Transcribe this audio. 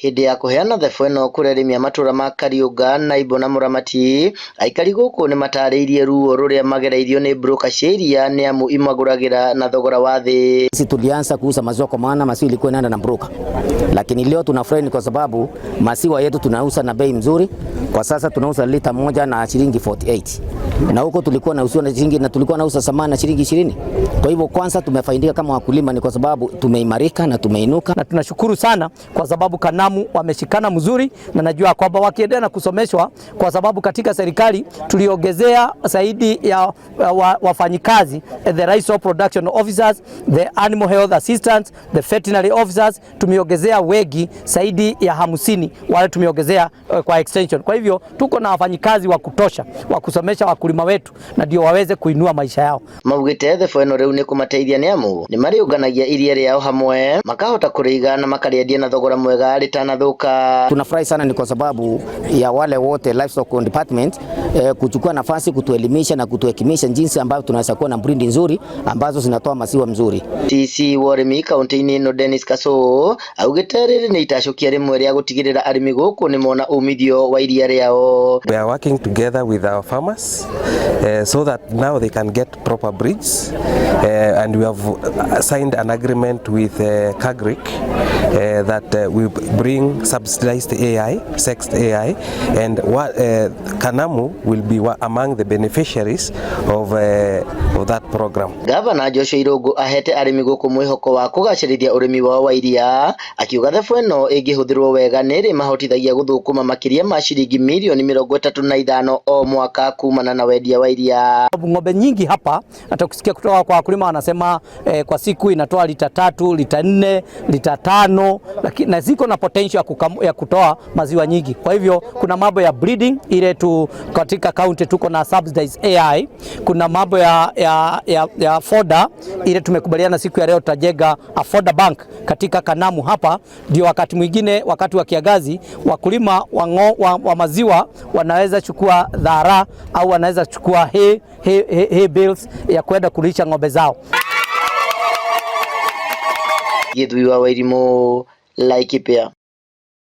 Hĩndĩ ya kũheana thebo ĩno kũrĩ arĩmi a matũra ma Kariũnga, Naimbo na Mũramati, aikari gũkũ nĩmatarĩirie ruo rũrĩa magereirio nĩ broker cia iria nĩ amu imagũragĩra na thogora wa thĩ. Sisi tulianza kuuza maziwa kwa maana maziwa ilikuwa inaenda na broker, lakini leo tunafurahi ni kwa sababu maziwa yetu tunauza na bei mzuri. Kwa sasa tunauza lita moja na shilingi 48 na huko tulikuwa nauziwa na shilingi na tulikuwa nauza samani na shilingi 20. Kwa hivyo kwanza tumefaidika kama wakulima ni kwa sababu tumeimarika na tumeinuka, na tunashukuru sana kwa sababu Kanamu wameshikana mzuri, na najua kwamba wakiendelea na kusomeshwa, kwa sababu katika serikali tuliongezea zaidi ya wafanyikazi, the rice production officers, the animal health assistants, the veterinary officers, tumeongezea wengi zaidi ya 50 wale tumeongezea kwa extension. Kwa hivyo tuko na wafanyikazi wa kutosha wa kusomesha wakulima wetu na ndio waweze kuinua maisha yao. Maugĩte thebo ĩno rĩu nĩ kũmateithia nĩ amu nĩ marĩũnganagia iria rĩao hamwe makahota kũrĩiga na makarĩendia na thogora mwega rĩtanathũka. Tunafurahi sana ni kwa sababu ya wale wote livestock department kuchukua nafasi kutuelimisha na kutuhekimisha jinsi ambavyo tunaweza kuwa na breed nzuri ambazo zinatoa maziwa mzuri. TC wa ũrĩmi kaunti-inĩ ĩno Dennis Kasũ augĩte rĩrĩ nĩ itacũkia rĩmwe rĩa gũtigĩrĩra arĩmi gũkũ nĩ mona umithio wa iria rĩao. We are working together with our farmers so that now they can get proper breeds, and we have signed an agreement with Kagrik that we bring subsidized AI, sexed AI, and what, Kanamu will be among the beneficiaries of that program. Gavana Joshua Irungu ahete arĩmi gũkũ mwĩhoko wa kũgacĩrithia ũrĩmi wao wa iria, akiuga thebo ĩno ĩngĩhũthĩrwo wega nĩ ĩrĩmahotithagia gũthũkũma makĩria ma ciringi mirioni 35 o mwaka kumana na wendia wa iria. Ng'ombe nyingi hapa hata ukisikia kutoka kwa wakulima wanasema kwa siku inatoa lita 3, lita 4, lita 5, lakini na ziko na potential ya kutoa maziwa nyingi. Kwa hivyo kuna mambo ya breeding ile tu katika county tuko na subsidized AI, kuna mambo ya fodder ile tumekubaliana siku ya leo tutajenga a fodder bank katika Kanamu hapa, ndio wakati mwingine wakati wa kiangazi wakulima wa maziwa wanaweza chukua dhara au wanaweza chukua hay bales ya kwenda kulisha ng'ombe zao. Githui wa Wairimu, Laikipia.